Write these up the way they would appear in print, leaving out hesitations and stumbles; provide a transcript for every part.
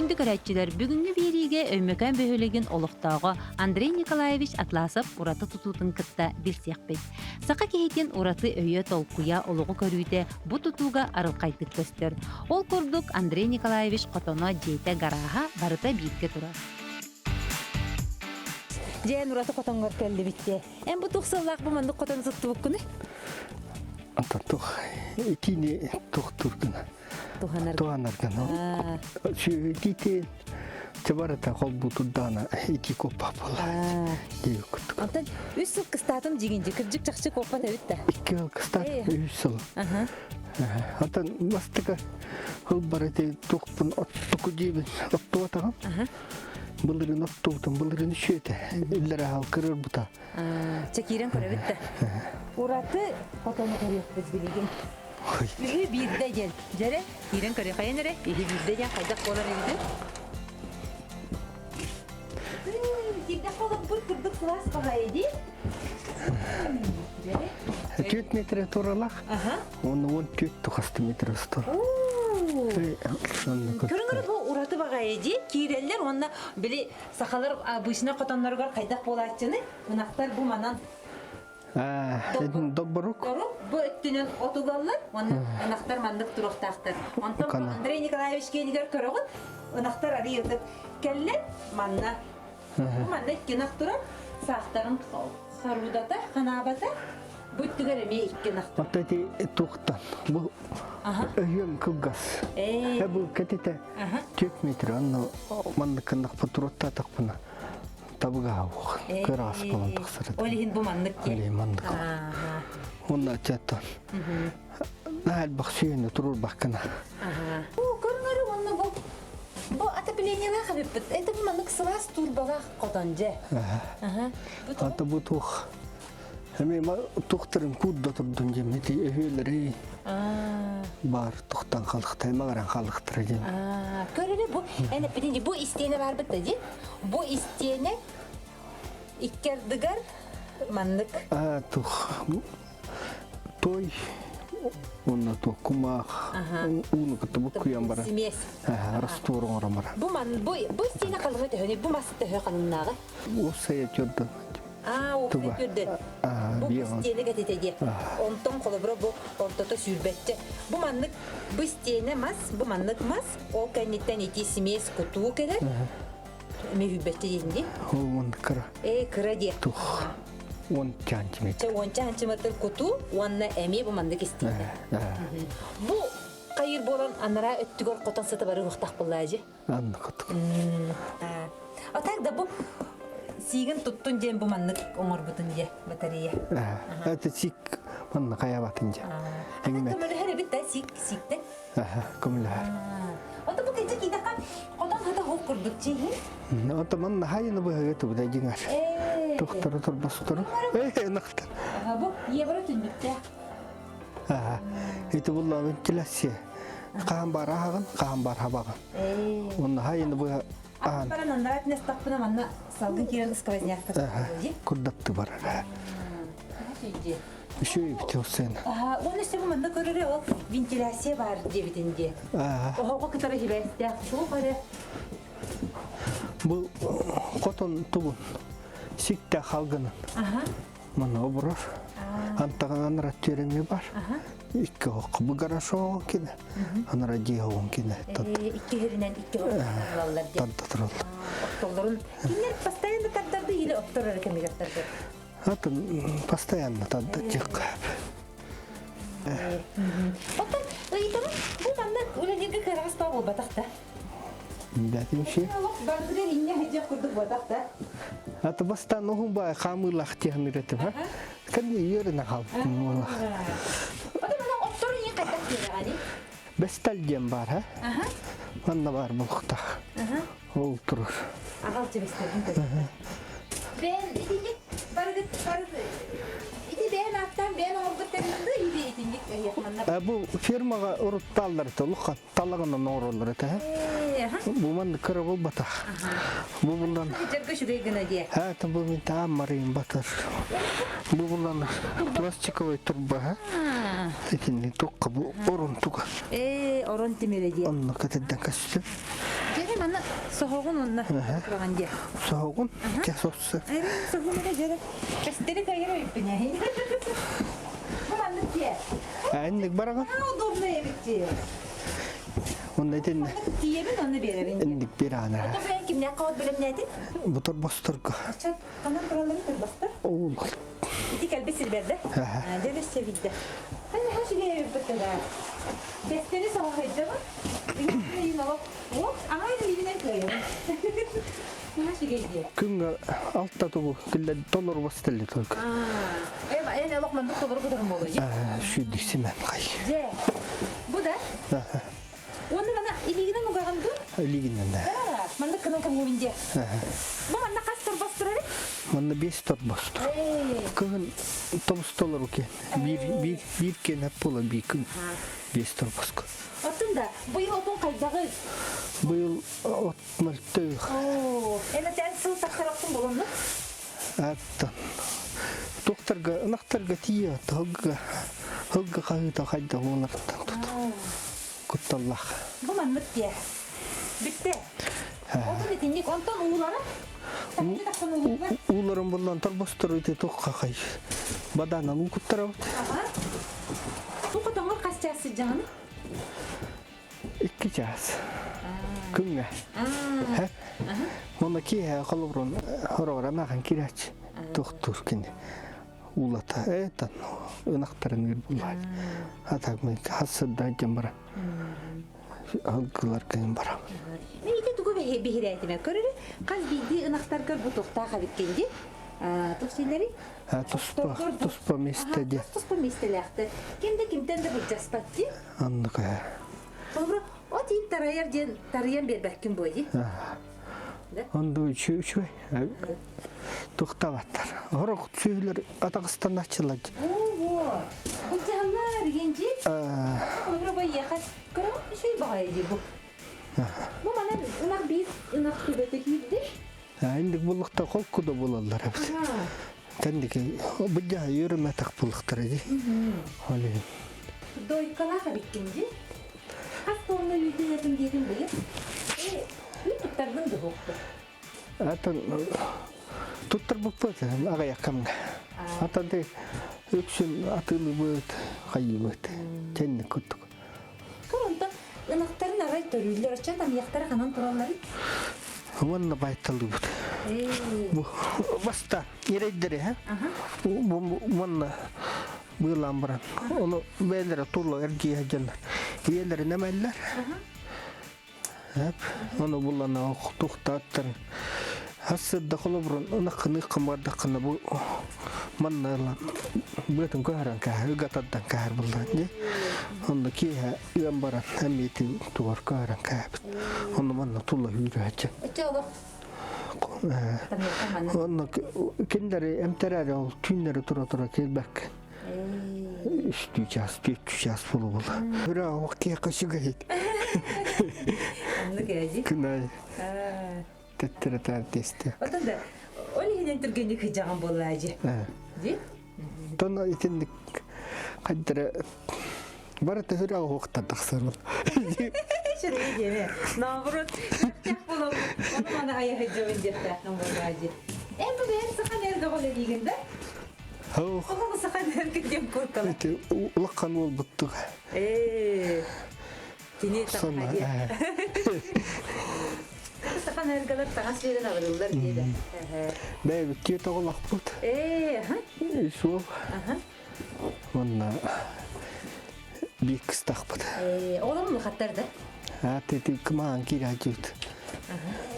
Күндү көрөөччүлэр, бүгүҥҥү биэриигэ Өймөкөөн бөһүөлэгин олохтооҕо Андрей Николаевич Атласов ураты тутуутун кытта билсиэхпит. Саха киһитин ураты өйө, толкуйа, олоҕу көрүүтэ бу тутууга арылхайдык көстөр. Ол курдук Андрей Николаевич хотоно, дьиэтэ, гарааһа барыта бииргэ турар. Дьээн ураты хотоҥҥор кэллибит дии. Эн бу туох сыллаах бу маннык хотон туттубуккунуй? Ата тух итини тохтургун. Туһанар. Туһанаргын. Сүөһүтити барыта холбутурдаана ити коппа буолла. Дии курдук. Онтон үс сыл кыстаатым дьигинди кырдьык чахчы куоппат эбит да. Икки сыл кыстаат үс сыл. Атын бастакы хыл барыты тухпун оттуку диибин оттуотаҕым. Былырын оттуутум, былырын үшүөтэ. Иллэр аһал кырыр бута. Чэ киирэн көрөбүт да. Ураты хотону көрүөхпүт билигин. Үһү биирдэ диэн. Дьэрэ, киирэн көрүөхайын эрэ. Үһү биирдэ диэн хайдах буолар эбитин. Кирдэх холоппут курдук сылаас баҕайы дии. Дьэрэ. Түөрт метр туралах. Уонна уон түөрт тухасты метр устар. Көрүҥ бу ураты баҕайы дии. Киирэллэр уонна били сахалар обычно хотонноругар хайдах буолааччыны ынахтар бу манан Добборук. Бу өттүнэн от угаллар уонна ынахтар маннык туруохтаахтар. Онтон Андрей Николаевич киэнигэр көрөҕүт, ынахтар арый ытык кэллэр манна. Бу манна икки ынах турар, саахтарын харуудата, ханаабата. Бу өттүгэр эмиэ икки ынах турар. Оттон ити туохтан бу өһүөм кылгас. Э бу кэтитэ 4 метр онно маннык кыннахпын туруоттаатахпына табыгаһа буох кыраас буолан тахсар Ол иһин бу маннык Ол иһин маннык. Уонна чаттан наһаа элбэх сүйүнү туруорбаккына. Көрүҥөрү уонна бу бу отоплениелаах эбиппит. Это бу маннык сылаас турбалаах хотон дьэ. Ата бу туох Эми тухтарын курда турдун дем ити өһүөлэри бар тухтан халыхтай магаран халыхтара дем. Көрөрө бу эн эппитин бу истиэнэ барбыт да ди. Бу истиэнэ иккердыгар маннык. А тух той уонна туох кумаах ууну кытта буккуйан баран. Смесь. Раствор оҥорон баран. Бу ман бу бу истиэнэ халыҥа төһөнүй? Бу мас төһө халыҥнааҕы? Уопсайа төрдөн. Аа, уопсай төрдөн. Бу истиэнэ кэтитэ диэ. Онтон холобура бу ортото сүүрбэччэ. Бу маннык бу истиэнэ мас, бу маннык мас. Ол кэнниттэн ити смесь кутуу кэлэр. Эми сүүрбэччэ диэн дии. Ол уон кыра. Ээ, кыра диэ. Тух. Уон сантиметр. Чэ, уонча сантиметр кутуу уонна эмиэ бу маннык истиэнэ. Бу хайыр буолан анараа өттүгэр хотон сыта бары уохтах буллаажы. Аннык. А так да бу сиигин туттун диэн бу маннык оҥорбутун дьэ батарея. Это сик манна хайабатын дьэ. Көмөлөһөр эбит да сик сиктен. Көмөлөһөр. Ото бу кэнчэ киидэхэ хотон хата хук курдук чиһин. Ото манна хайыны быһыга тубуда дьиҥэр. Тухтары турбастары. Э нахтар. Бу евро түннүктээх. Ити булла вентиляция. Хаан бар аһаҕын, хаан бар хабаҕын. Онно хайыны быһа аан. Баран андарат нестахпына манна салгын киирэн сквозняктар. Курдатты барар. Үшүй битилсен. Оны өссө манна көрөрө ол вентиляция бар диэбитин дии. Оһоҕо кытары хибээстээх суох эрэ. Бу хотон тубун сикте халгынын. Манна оборор. Антаҕын анара түөрэми бар. Икки оһох бу гараж оҕо кине. Анара дьиэ оҕон кине. Икки иһиринэн икки оһох диэн. Тарда тураллар. Оттоллорун кинилэр постоянно тардарды или оттор эрэ кэмигэр тардар? Атын постоянно тарда дьиэххэ. Оттон ыйытабын бу манна үлэлииргэ кыараҕас баа буолбатах да? Билбэтим ши. Олох барытыгар инньэ сылдьар курдук буолбатах да? Аты бастаан уһун баай хаамыылаах тиһэн үретим ха. Кэнни үөрэнэ хаалбытым буолла. Оттон мана оттору ийин хайдах диэрэҕэний? Бестал диэн бар ха. Манна бар булуктах. Ол турur. Аҕалчы бесталдын көрөр. Бэйэн итинник барыгыт барыгыт ити бэйэн ааттаан бэйэн оҥорбут тэрилтэ или итинник манна Бу фермаҕа уруттааллар толук талаҕынан оҥороллор этэ. Бу маннык кыра буолбатах. Бу булан Дьарга үчүгэй гына диэ. Ха, бу мин таам марыым батар. Бу булан пластиковый турба. Итинни туққа бу орун туга. Ээ, орон тимире диэ. Онно кэтэрдэн көстө. Эми манна соһоҕун онно тураҕын диэ. Соһоҕун кэ соссы. Эри соһун эрэ дьэрэ. Кэстери кайыр өйпүнэ. Бу маннык дьиэ. Энник бараҕын. Удобно эбит дьиэ. Онно итиннэ. Тиийэбин онно биэрэбин. Инник биэр аана. Ото бэйэн кимнээх хаот бэлэмнээтин? Бу торбосторго. Ачат ханан туралларын торбостор? Оул. Ити кэлбит сирбэрдэ. Дьэ өссө видде. Эн үчүгэй эбиппит да. Кэстэни соһойдобун. Күҥҥэ алта тугу киллэр толору басталли только. Эн олох маннык толору кутарым буолуо. Сүүрдүк симэн хай. Дьэ. Бу да? Уонна мана илиигинэн угаҕын дуу? Илиигинэн да. Маннык кынан кэбиһэбин дии. Бу манна хас торбос турар? Манна биэс торбос турар. Кыһын тобус толору кен. Биир биир биир кен буола биир күн биэс торбоско. Оттон да, быйыл отун хайдаҕый? Быйыл от мөлтөөх. Оо, эн этэн сыл тахсар оттун болонну? Аттан. Туохтарга, ынахтарга тиийэ, тылга, тылга хаһыыта хайда буолартан тут. Кутталлах. Бу маннык дии. Бүттэ. Отун итинник, онтон уулара? Ууларын буллан торбостору ити тух хахай. Бадаанан уу куттарабыт. Бу хотоҥор хас чаас сылдьаҕын? Икки чаас. Күҥҥэ. Уонна киэһэ холобурун хороҕор эмээхин киирээччи. Туохтуур кини. Уулата этан ынахтарын ыыр буллаат. Атак мен хас сырда дьон баран. Алгылар кыйын барам. Мен ити тугу биһирээтиме көрөрү хас биирдии ынахтаргар бу туохтаах эбиккин ди. Туох сийлери? Туспа, туспа месте ди. Туспа местелээхтэр. Ким да кимтэн да былдьаспат ди. Оннук ээ. Холобура, от иин тарайар диэн тарыйан биэрбэккин буо ди. Онду үчүгэй. Туохтаабаттар. Хорох сүһүлэр атаҕыстанааччылар. Оо, былдьаһаллар генжи. Холобура бу эйиэхэ көрө үчүгэй баҕайы дии бу. Бу манан ынах биир ынах төбөтө киирди. Инник буллахта холку да булаллар эбит. Кэнники быдьаһа үөрэммэтэх буллахтара дии. Ол иһин. Дойкалаах эбиккин дии. Хас тонна үүтүн этим диэтин быйыл. Э, үүт туттардын дуһукту. Атын туттарбыппыт аҕыйах кэмҥэ. Атын де үксүн атыылыбыт, хайыыбыт. Тэнник курдук. Онтон ынахтарын арай төрүүллэр, оччо тамыйахтара ханан туралларый? Уонна байталыыбыт. Бу баста ньирэйдэри, һэ? Бу манна быылаан баран. Ону бэйэлэрэ тулла эргийэ дьоннор. Ийэлэрин эмэллэр. Ону буллана тухтааттарын. Хассыдда холобурун ынаххыны хымардаххына бу манна ылан быатын көһөрөн кээһэр, ыгатардан кээһэр буллаан дии. Онно киэһэ ыан баран эмиэтин тугар көһөрөн кээбит. Онно манна тула үүрээччи. Онно кинилэри эмтэрээри ол түүннэри тура-тура кэлбэккин. Үстүү час, түөртүү час буола-буола. Үрэ ох киэхэ сүгэйит. Оннук ээдьи. Күнай. Тэттэрэ тиэстэ. Отон да ол иһинэн түргэнник кыдьаҕан буоллаа дьи. Дьи? Тон итинник хайдара бары төһөрө оһуохтар тахсар. Шүрэй диэме. Наоборот, буолам, ону маны айаһыдьабын диэхтээххин буоллаа дьи. Эн бу бэйэҥ саха нерге ол элиигин да? Оҕо саха нерге диэн куртала. Ити улахан уолбуттуга. Ээ, кини таҥха диэн. Саха нергалар таҥас биэрэн абырыллар диэдэ. Бэйэбит түөрт оҕолоохпут. Ээ, аха. Үс уол. Аха. Уонна биир кыстаахпыт. Ээ, оҕолорум улахаттар да? Аа, тити кымаан киирээччибит.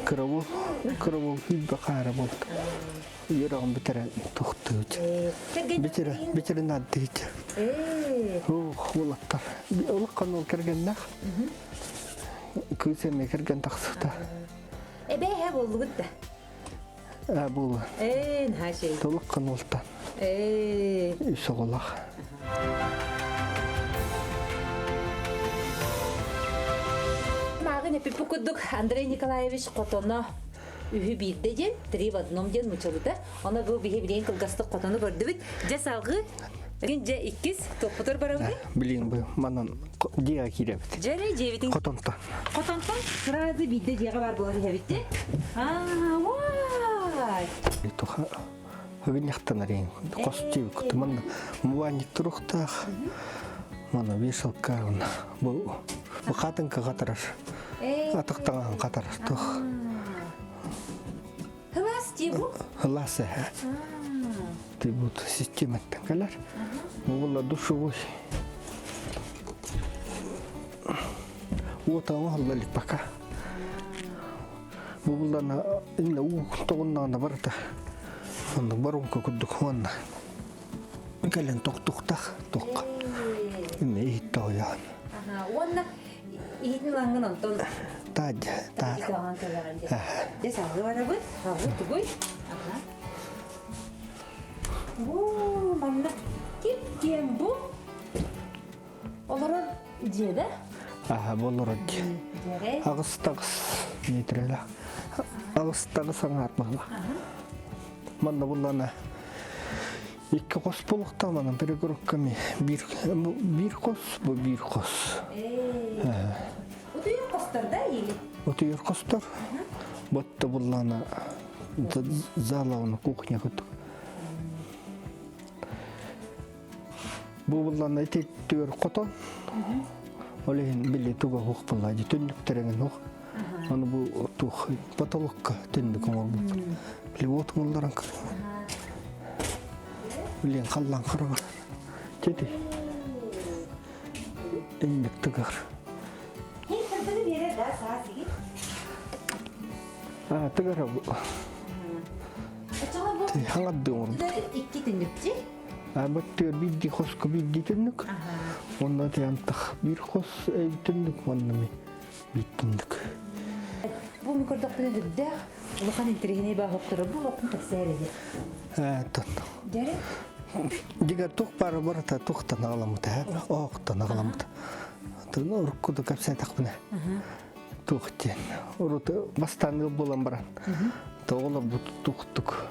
Кыра уол, кыра уол үүрбэ хаара буолт. Үөрэҕин бүтэрэн тохтуут. Бүтэрэ, бүтэрэн ааддыыт. Ох, уолаттар. Улахан уол кэргэннээх. Кыыс эмиэ кэргэн тахсыбыта. Эбээ буоллугут да? Ээ, буолла. Ээ, наһаа үчүгэй. Улахан уолтан. Ээ. Үс оҕолоох. Мааҕын эпиппит курдук Андрей Николаевич хотоно. Үһү биирдэ диэн, три в одном диэн мучалыта. Ону бу биһи билигин кылгастык хотону көрдүбүт. Дьэ салгыы Күн дьэ иккис топпутар барабыт. Билигин бу манан дьиэҕэ киирэбит. Дьэ эрэ дьиэбитин Хотонтон. Хотонтон сразу биирдэ дьиэҕэ баар буолар иһэбит дии. Аа, вай! Туха ыгынньахтанар иҥ. Хос диэбит манна муанник туруктаах. Мана вешалка бу бу хатынка хатарар. Атыктаҥаһын хатарар тух. Хылаас дии бу? Хылаас эһэ. Ты вот систематтан кэлэр. Була душевой. Уота оҥоһулла илик пока. Бу буллана иннэ уу тоҕуннаҕына барыта. Онно воронка курдук уонна кэлэн тохтухтах тохха. Иннэ иһит тоҕуйаҕын. Уонна иһитин ылаҥҥын онтон Таадь, таар. Дьэ салгыы барабыт. Салгыы тугуй? Бу манна кип-киэҥ бу олорор дьиэ да? Аха, бу олорор дьиэ. Аҕыс-таҕыс метрэлээх. Аҕыс-таҕыс аҥаар баһыла. Манна буллана икки хос буолуохтаах манан перегородками биир биир хос бу биир хос. Утуйар хостор да или? Утуйар хостор. Ботта буллана зала оны кухня курдук. Бу буллана ити түөр хотон. Ол иһин били туга хух булла дьи түннүктэрэҥин хух. Аны бу тух потолокка түннүк оҥорбут. Били уот оҥоллорон Билин халлан хараҕар. Тети. Инник тыгар. Аа, тыгар бу. Хаҥардыы оҥорбут. Икки түннүкчи? Баттыар биирдии хоско биирдии түннүк. Онно тиянтах биир хос түннүк уонна биир түннүк. Бу ми көрдөхпүнэ үрдээх улахан интэриэһинэй бааһыктара бу олохпун кэпсээр эди. Ээ, тон. Дьэрэ? Дигэр тух бары барыта тухтан аҕаламмыта, оохтон аҕаламмыта. Тын урукку да кэпсээтэхпинэ. Тух диэн. Урут бастаан ыал буолан баран. Тоҕолорбут тухтук.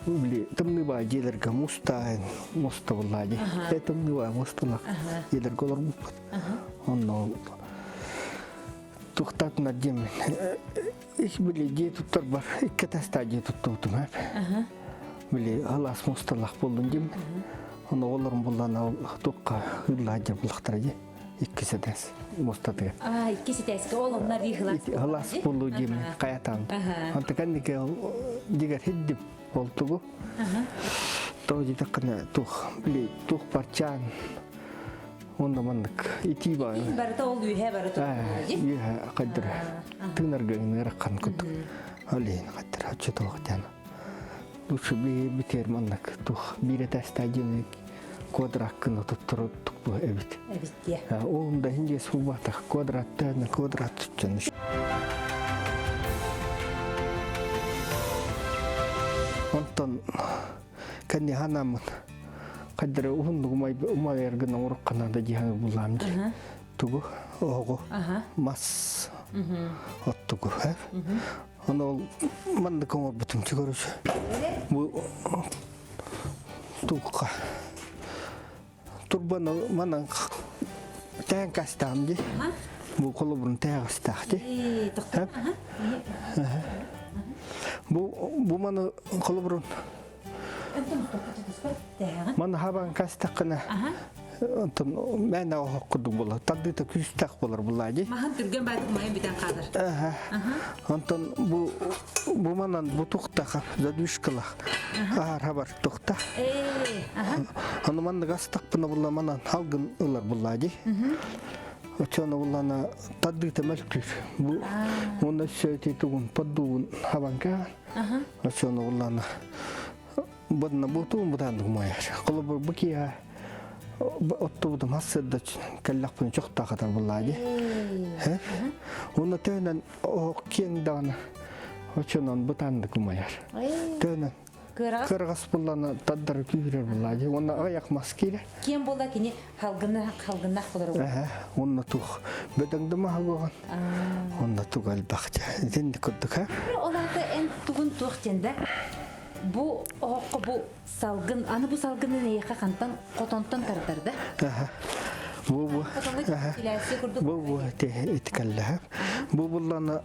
Били тымныы баа дьиэлэргэ мустаан муста буллаа дии. Э тымныы баа мусталах дьиэлэргэ олорбуппут. Онно тухтатына диэммин били дьиэ туттарбар икки этажтаах дьиэ туттубутум эп. Били алаас мусталах буоллун диэммин. Ону оҕолорум буллаана туохха ыыллаа дьэ буллахтара дии. Иккис этээс мустатыгар. А, иккис этээскэ ол онно арыы хылаас. Хылаас буоллу диэммин хайатаан. Онто кэнники дигэр хиддим ол тугу. Тоҕо диэтэххинэ туох били туох барчаан Онно маннык итии баҕайы. Барыта ол үөһэ барыта Үөһэ хайдыр тыынарга ыҥыраххан курдук. Ол иһин хайдыр оччотоох диэн. Лучше битер маннык тух биир этээстээх дьиэни квадраккын туттуруттук бу эбит. Эбит диэ. Ол да иһин дьиэс булбатах квадраттаан квадрат түччэн. Онтон кэнни ханааммын хайдары уһуннук умайар гына оҥоруккана да дии буллаам дии тугу оһоҕу мас оттугу ону ол маннык оҥорбутум короче бу туукка турбаны манан тээн кастаам дии бу холобурун тээҕистаах дии бу бу маны холобурун Маны хабан кастаххына онтон мээнэ оһох курдук буолар. Тардыыта күүстээх буолар буллаа дии. Маһын түргэн баатык майын бүтэн хаалар. Онтон бу бу манан бу тухтаха задвижкалах аһар хабар тухта. Аны маннык астахпына булла манан халгын ылар буллаа дии. Оччоно буллана тардыыта мөлтүүр. Бу уонна сөйти тугун поддуун хабанка Оччону буллаана бадна бутуун бутаандык умайар. Холобур бу киһи оттубутум хас сырда кэллэхпин чохтаахатар буллаа дии. Уонна төһөнөн оһох киэҥ даҕаны оччонон бутаандык умайар. Төһөнөн. Кыараҕас. Кыараҕас буллана таддар күүрэр булла дии. Уонна аҕыйах мас киирэ. Киэн буолла кини халгына халгыннах болар. Эһэ, онно тух бөдөҥ да маһа буолан. Онно туг элбэх дьэ. Итинник курдук ха. Ол аата эн тугун туох диэн да бу оһоххо бу салгын аны бу салгынын эйиэхэ хантан хотонтон тардар да? Аха. Бу бу. Хотоҥҥо килээсси курдук. Бу бу итикэллэһэ. Бу буллана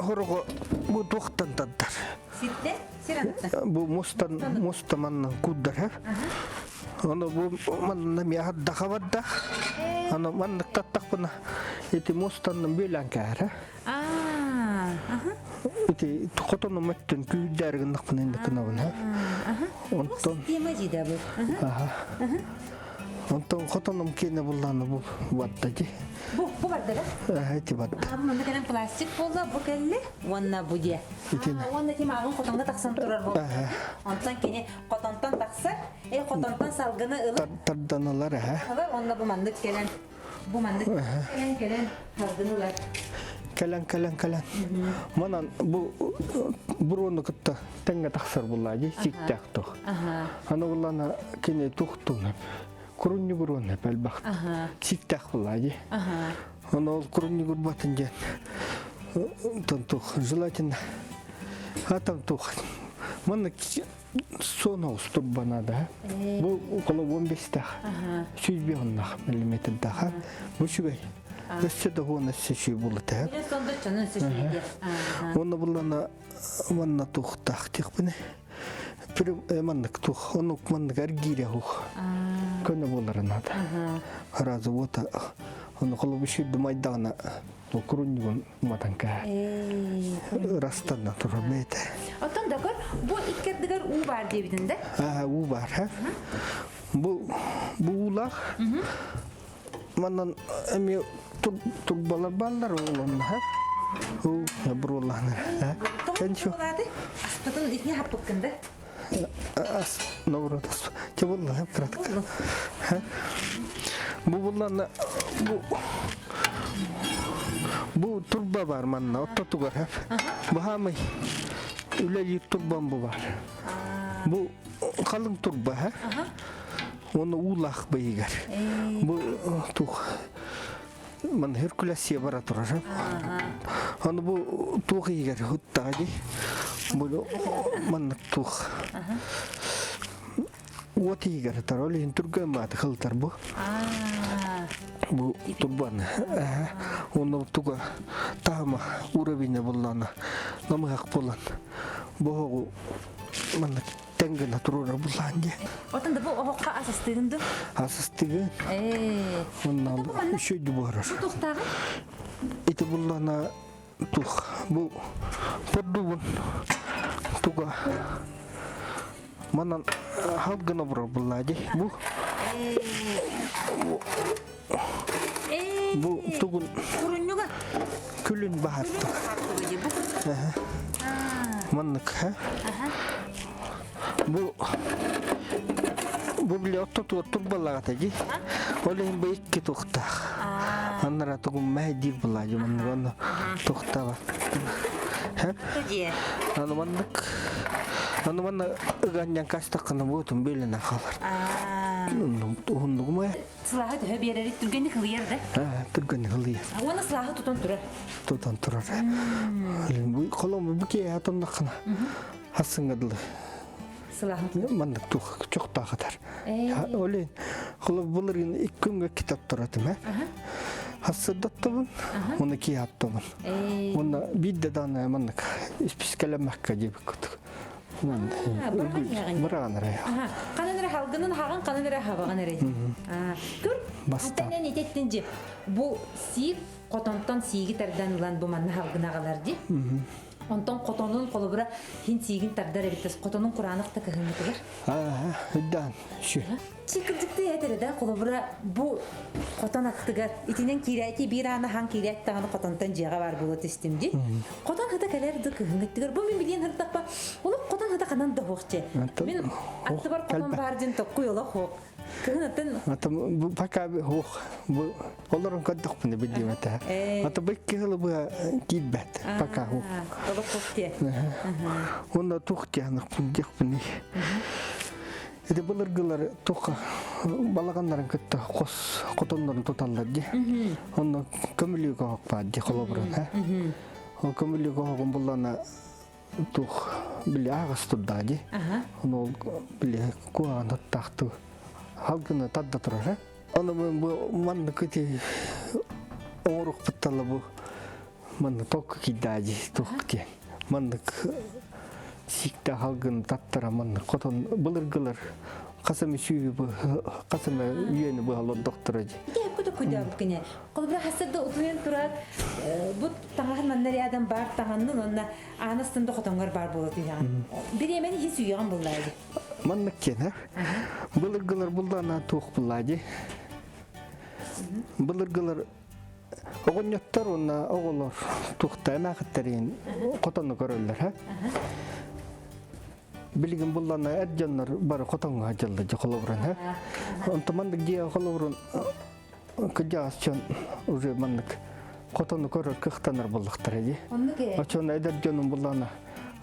хорого бу туохтан тардар. Ситтэ сир анныттан. Бу мустан мустаманнан куддар. Ону бу манна миэхэ даха барда. Аны маннык таттахпына ити мустанным бүөлээн кээһэрэ. Ити хотонум өттүн күүрдээр гыннахпына инник гынабын. Онтон Тема дии бу. Онтон хотонум киэнэ буллааны бу барда дии. Бу бу барда да? Ити барда. Бу манна кэлэн пластик буолла, бу кэлли уонна бу дии. Уонна тим ааҕын хотоҥҥо тахсан турар буолла. Онтон кини хотонтон тахсар, э хотонтон салгыны ылып Тардан ылар эһэ. Ылар уонна бу маннык кэлэн бу маннык кэлэн кэлэн салгыны ылар. Кэлэн кэлэн кэлэн. Манан бу буруону кытта тэҥҥэ тахсар булла дии сиктээх туох. Аны буллана кини тухтуун курунньугуруон элбэх сиктээх булла дии. Аны ол курунньугурбатын диэн тон тух желательно атам тух манна суон оҕус турбанада бу около 15-тах 105 миллиметрдаха бу үчүгэй өссө да хуон өссө үчүгэй буолута уонна буллана манна тухтаах тихпине маннык тух онук маннык эргиирэ хух көнө буоларынада сразу вот ону холобу сүүрдүм майдаҕына курунньугун уматан кээ ырастанна турар бэйэтэ. Оттон докор бу иккердигэр уу баар диэбитин да? Уу баар ха. Бу бу уулаах манан эмиэ турбалар бааллар олонна ха. Уу буруоллаанар. Кенчу. Аспытын итини хаппыккын да? Ас наоборот ас. Те булла хап кратко. Бу булланна бу бу турба бар манна оттотугар хап. Бу хаамый үлэлиир турбам бу бар. Бу халыҥ турба ха. Уонна уулаах быйыгар. Бу тух ман Херкулесия бара турар. Аны бу туох иһигэр хуттаҕа дии. Бу маннык туох уот иһигэр тар ол иһин түргэн бааты хылтар бу. Бу турбан онно туга таама уровень буллана намыһах булан боһоҕу маннык тэҥ гына туруора буллаан дии. Отон да бу оһохха асастыгын ду? Асастыгын. Ээ. Онна үчүгэй буорар. Бу тухтааҕы? Ити буллана тух бу пордубун туга манан хал гына бурар булла ди. Бу бу тугун Курунньуга күлүн баһарты. Маннык ха. Бу бу били оттотугар турбалаҕата дии. Ол иһин бу икки туохтаах. Аннара тугум мэһэ диир булаадьы маннык онно туохтаабат. Аны маннык аны манна ыганньан кастаххына буотун бөлөнөн хаалар. Уһуннугум ээ. Сылааһы төһө биэрэр түргэнник ылыйар да? Түргэнник ылыйар. Уонна сылааһы тутан турар. Тутан турар. Холом бу киэһэ тоннаххына хассыҥҥа дылы Сылааһын. Маннык туох чохтоох атар. Олен холо былыргын икки күҥҥэ китап туратым э. Хассырдаттабын, уонна киэһэ аттабын. Уонна биирдэ даҕаны маннык испискэлэммэккэ диэбит курдук. Быраҕан эрэ. Ханан эрэ халгынын хаҕын, ханан эрэ хабаҕын эрэ. Көр, антеннен итеттин же бу сиик хотонтон сииги тардан ылан бу манна халгын аҕалар ди. Онтон хотонун холобура хин сиигин тардар эбит хотонун кураанах да кыһыҥҥытыгар. Аа, үрдээн шү. Чи кырдьыкты этэр да холобура бу хотон аттыгар итинэн киирээти биир аана хаан киирээт даҕаны хотонтон дьиэҕэ баар буола түстүм ди. Хотон хыта кэлэр да кыһыҥҥыттыгар бу мин билиэн ырдаппа олох хотон хыта ханан да хуох че. Мин аттыбар хотон баар дьин токкуй олох хуох. Кыһын атын Ата бу пока хух бу олорон көрдөхпүнэ билдим этэ. Ата бу икки сылы быһа киирбэт пока хух. Олох хух диэ. Онно тух диэхпин диэхпин. Ити былыргылар тух балаганнарын кытта хос хотоннорун туталлар ди. Онно көмүлүк оһох баар ди холобурун. Ол көмүлүк оһоҕун буллана туох били аҕас турдаа дии. Ону ол били куһаҕан аттаахтыы халгыны тарда турар. Ону бу маннык ити оҥоруохпуттала бу манна толку киирдаа дии туох диэн. Маннык сииктээх халгыны таттара маннык хотон былыргылар хас эмэ сүүһү хас эмэ үйэни быһа олордохторо дии. Ити өккө токуйдаабыт кини. Холобура хасса да утуйан турар бу таҥаһын манна рядом баар таҥаннын уонна аан астын да хотоҥҥор баар буола түһэҕин. Бириэмэни иһи сүүйэҕин буллаа дии. Маннык диэн былыргылар буллаана туох буллаа дии. Былыргылар оҕонньоттор уонна оҕолор туохта эмээхиттэриин хотону көрөллөр һэ. Билигин буллана эр дьоннор бары хотоҥҥо дьылла дьэ холобурун һэ. Онтон маннык дьиэ холобурун кырдьаҕас дьон уже маннык хотону көрөр кыахтанар буоллахтара дии. Оннук ээ. Оччоҕуна эдэр дьонум буллаана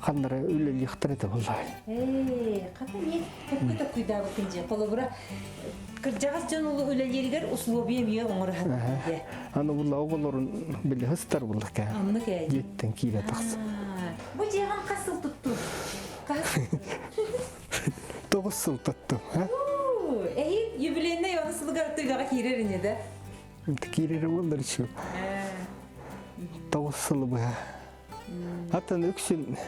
ханнара үлэлиэхтэрэ этэ буоллаҕай. Ээ, хата эмиэ төккө төккүйдаабыккын дьэ. Холобура, кырдьаҕас дьон үлэлииригэр условия эмиэ оҥоро сатыыр. Аны булла оҕолорун били хыстар буллах кээ. Оннук ээ. Дьиэттэн киирэ тахса. Бу дьиэҕин хас сыл туттун? Хас? 9 сыл туттум. Эһи юбилейный оны сылыгар тыгаҕа киирэр ини да? Киирэр буоллар үчү. 9 сылы быһа. Атын үксүн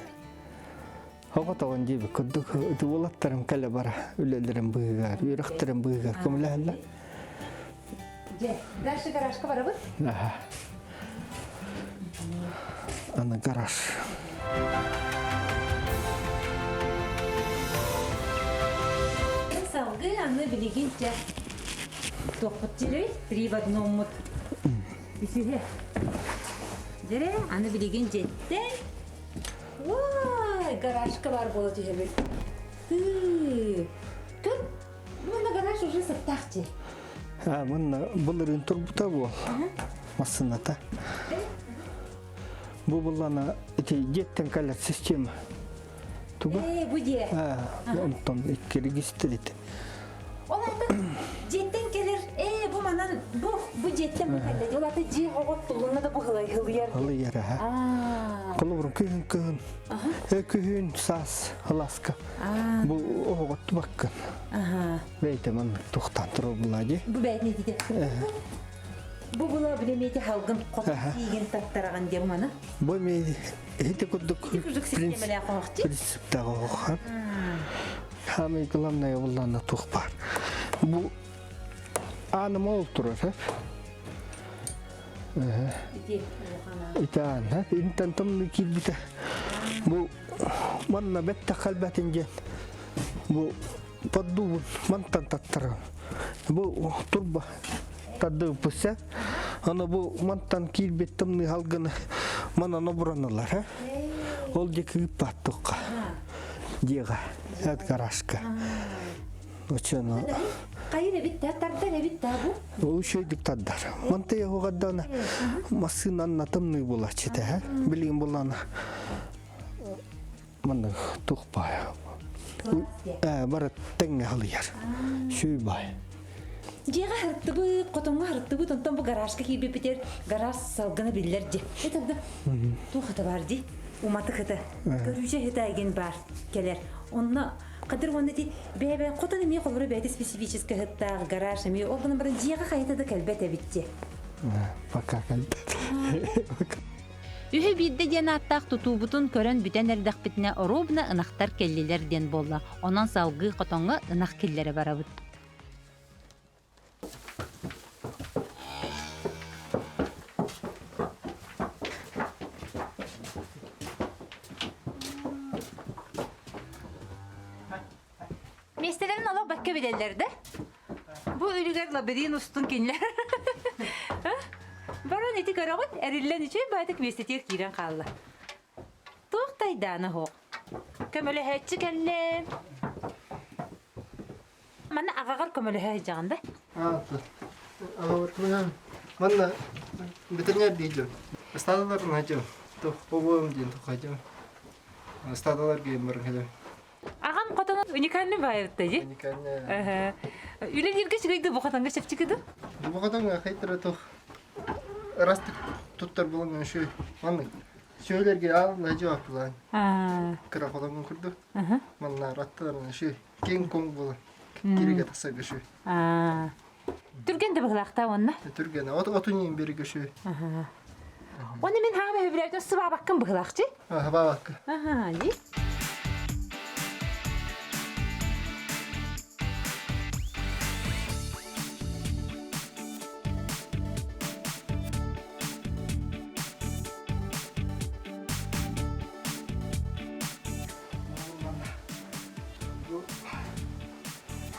оҕотоҕун диэбит курдук ити уолаттарым кэлэ бара үлэлэрин быыһыгар, үөрэхтэрин быыһыгар көмөлөһөллөр. Дьэ, дальше гаражка барабыт? Аха. Аны гараж. Салгыы аны билигин чэ туохпут дьирэй три в одноммут. Үсүһэ. Дьэрэ, аны билигин дьиэттэн Уай, гаражка бар буола түһэбит. Тыы. Көр, мунна гараж уже сыттаах дьиэ. А, мунна былырыын турбута буол. Массыната. Бу буллана ити дьиэттэн кэлэр система. Туга? Ээ, бу дьиэ. А, онтон икки регистр ити. Ол ата дьиэттэн кэлэр, ээ, бу манан, бу, бу дьиэттэн бу кэллэ. Ол ата дьиэ оҕот тулунна да бу хылыйар. Хылыйар, аха. Холобур, күһүн кыһын, күһүн саас ыласка. Бу оҕоҕо тубаккын. Бэйте маннык тухтан турар була дии. Бу бэйэтин итите. Бу була билемете халгын хот тиигин таттараҕын диэн маны. Бу ми ити курдук принциптаах оһох. Самый главное буллаана туох баар. Бу ааным ол турар. Итаан, интэн тымны киирбитэ. Бу манна бэтте халбатын диэн бу поддубун мантан таттарам. Бу турба тардыыппыса. Аны бу мантан киирбит тымныы халгыны манан обороналар. Ол диэки ыыппаттыкка. Диэҕэ, эт гаражка. Очону Хайыр эбит да, тардар эбит да бу? Ол үчүгэйдик тардар. Манта яһугардана массыынанна тымныы булаччы тэ. Билигин буллана маннык тух баай. Бары тэҥҥэ халыйар. Сүй баай. Дьиэҕэ харыттыбыт, хотоҥҥо харыттыбыт, онтон бу гаражка киирбиппитигэр гараж салгына биллэр дии. Это да туох ата бар дии? Уматык ыта. Көрүүчэ ыта эгин бар кэлэр. Онно Кадыр уонна ити бэйэ хотон эмиэ холоро бэйэтэ специфическэй ыһыттаах гараж эмиэ ол гынан баран дьиэҕэ хайата да кэлбэт эбит дии. Пока кэлбэт. Үһү биирдэ диэн ааттаах тутуубутун көрөн бүтэн эрдэхпитинэ оруобуна ынахтар кэллилэр диэн буолла. Онон салгыы хотоҥҥо ынах киллэрэ барабыт. Миэстэлэрин олох бэккэ билэллэр да? Бу үлүгэр лабиринт устун кинилэр. Баран ити көрөҕүт, эриллэн үчүгэй баайтык миэстэтигэр киирэн хаалла. Туох тайдаана оһох. Көмөлөһөөччү кэллэ. Манна аҕаҕар көмөлөһө сылдьаҕын да? Аҕабар көмөлөһөм. Манна бэтэринээр диэдьим. Ыстаадаларын хадьым. Обуом диэн хадьым. Ыстаадалар геймерин хадьым. Аҕам хотонун уникальный баайытта дии. Уникальный. Үлэлииргэ үчүгэй дуу, бу хотоҥҥо чэпчэки дуу? Бу хотоҥҥо хайтара тух ырастык туттар буолан үчүгэй. Маннык сүөлэргэ аал надьа аппылаан. Кыра хотоҥҥун курдук. Манна аттыларынан үчүгэй. Киэҥ-куоҥ буолан киригэ тахсарга үчүгэй. Түргэн да быһылаахтаа уонна. Түргэн. От отун иин беригэ үчүгэй. Оны мин хаама хөбүлээтин сыбаабаккын быһылаахчы. Сыбаабакка. Аха, ди.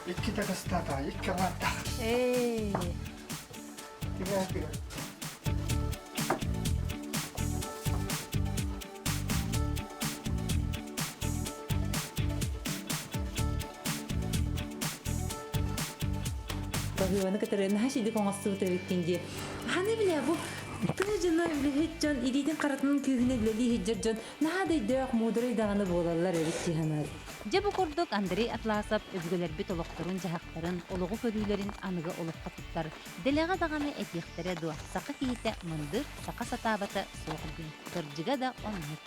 Иккитэ кыстаата, икки аҥаардах. Эй. Тиҥэ Баһыыбаны кытары наһаа сидик оҥостубут эбиккин дии. Ханы билэ бу тыа дьоно үлэһит дьон илиитин харатынан күүһүнэ үлэлии сылдьар дьон наһаа да өйдөөх, муударай даҕаны буолаллар эбит дии санаатым. Дьэ бу курдук Андрей Атласов өбүгэлэрбит олохторун-дьаһахтарын, олоҕу көрүүлэрин аныгы олоххо туттар. Дэлэҕэ даҕаны этиэхтэрэ дуо, саха киһитэ мындыр, саха сатаабата суох диэн. Кырдьыга да оннук.